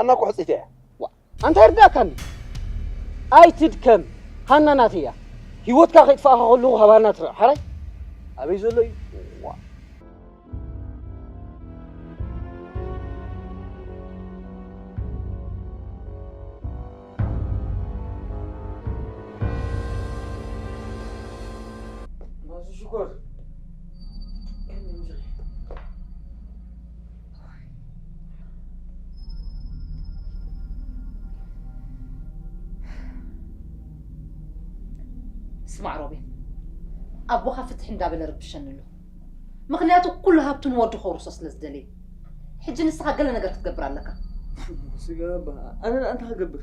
ኣና እኮ ሕጽይቲ እያ። ዋ፣ ኣንታ ይርዳእካኒ። ኣይትድከም። ሃና ናተይ እያ። ህይወትካ ከይጥፋእካ ከለኹ ሃባና ትርቕ። ሓራይ ኣበይ ዘሎ እዩ? ዋ። ማዚ ሽኮር። ስማዕ ሮቤል፣ ኣቦኻ ፍትሒ እንዳበለ ረብሸኒ ኣሎ። ምኽንያቱ ኩሉ ሃብቱ ንወዱ ከውርሶ ስለ ዝደለየ። ሕጂ ንስኻ ገለ ነገር ክትገብር ኣለካ። ስጋ ኣባ ኣነ እንታይ ክገብር?